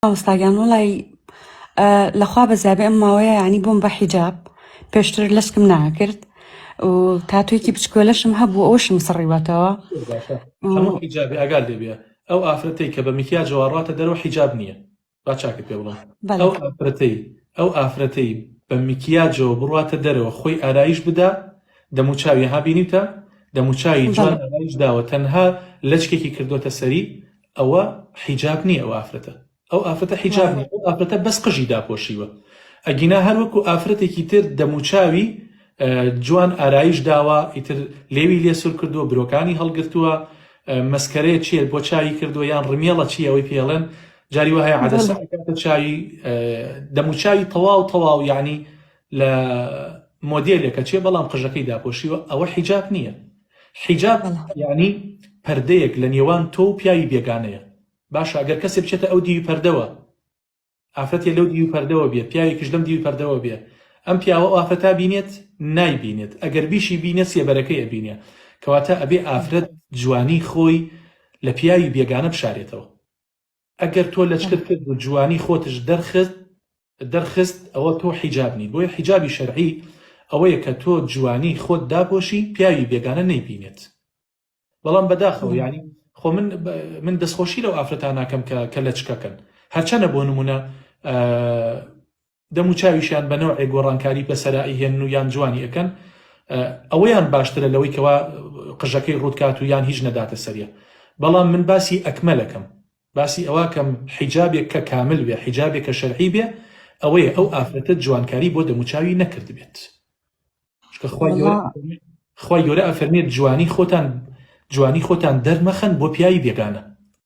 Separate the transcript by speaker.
Speaker 1: مامۆستا گیان وەڵای لەخوا بەزیابێ ئەم ماوەیە یعنی بووم بە حیجاب پێشتر لەچکم ناکرد و تاتوێکی بچکۆلەشم هەبوو ئەوشم سڕیوەتەوە
Speaker 2: باشە هەموو حیجابێ ئاگات لێ بێ ئەو ئافرەتەی کە بە میکیاجەوە ڕاتە دەرەوە حیجاب نییە با چاکت پێ بڵێم
Speaker 1: بەڵێ
Speaker 2: ئەو ئافرەتەی ئەو ئافرەتەی بە میکیاجەوە بڕواتە دەرەوە خۆی ئارایش بدا دەموچاوی ها بینیوتە دەموچاوی جوان
Speaker 1: بەڵێ
Speaker 2: ئارایش داوە تەنها لەچکێکی کردۆتە سەری ئەوە حیجاب نییە ئەو ئافرەتە ئەو ئافرەتە حیجاب نییە ئەو ئافرەتە بەس قژی داپۆشیوە ئەگینا هەر وەکو ئافرەتێکی تر دەموچاوی جوان ئارایش داوە ئیتر لێوی لێ سور کردووە برۆکانی هەڵگرتووە مەسکەرەیە چیە بۆ چاوی کردووە یان ڕمیێڵە چی ئەوەی پێڵێن جاری وە هەیە عەدەسە ئەکاتە چاوی دەموچاوی تەواو تەواو یعنی لە مۆدێلێکە چێ بەڵام قژەکەی داپۆشیوە ئەوە حیجاب نییە حیجاب یعنی پەردەیەک لە نێوان تۆ و پیاوی بێگانەیە باشە ئەگەر کەسێ بچێتە ئەو دیوی پەردەوە ئافرەتێ لەو دیوی پەردەوە بێ پیاوێکیش لەم دیوی پەردەوە بێ ئەم پیاوە ئەو ئافرەتە بینێت نایبینێت ئەگەر بیشی بینێت سێبەرەکەی ئەبینێ کەواتە ئەبێ ئافرەت جوانی خۆی لە پیاوی بێگانە بشارێتەوە ئەگەر تۆ لەچکت کرد و جوانی خۆتش دەرخست دەرخست ئەوە تۆ حیجاب نیت بۆیە حیجابی شەرعی ئەوەیە کە تۆ جوانی خۆت داپۆشی پیاوی بێگانە نەیبینێت بەڵام بەداخەوە یعنی خۆ من من دەستخۆشی لەو ئافرەتان ناکەم کە کە لەچکەکەن هەرچەنە بۆ نمونە دەم و چاویشیان بە نەوعێک گۆڕانکاری بەسەرا ئەیهێنن و یان جوانی ئەکەن ئەوەیان باشترە لەوەی کەوا قژەکەی ڕووتکات و یان هیچ نەداتە سەریە بەڵام من باسی ئەکمەلەکەم باسی ئەوەکەم حیجابێک کە کامل بێ حیجابێک کە شەرعی بێ ئەوەیە ئەو ئافرەتە جوانکاری بۆ دەموچاوی نەکردبێت چونکە خوای گەورە
Speaker 1: وەڵا
Speaker 2: خوای گەورە ئەفەرمێت جوانی خۆتان جوانی خۆتان دەرمەخەن بۆ پیاوی بێگانە.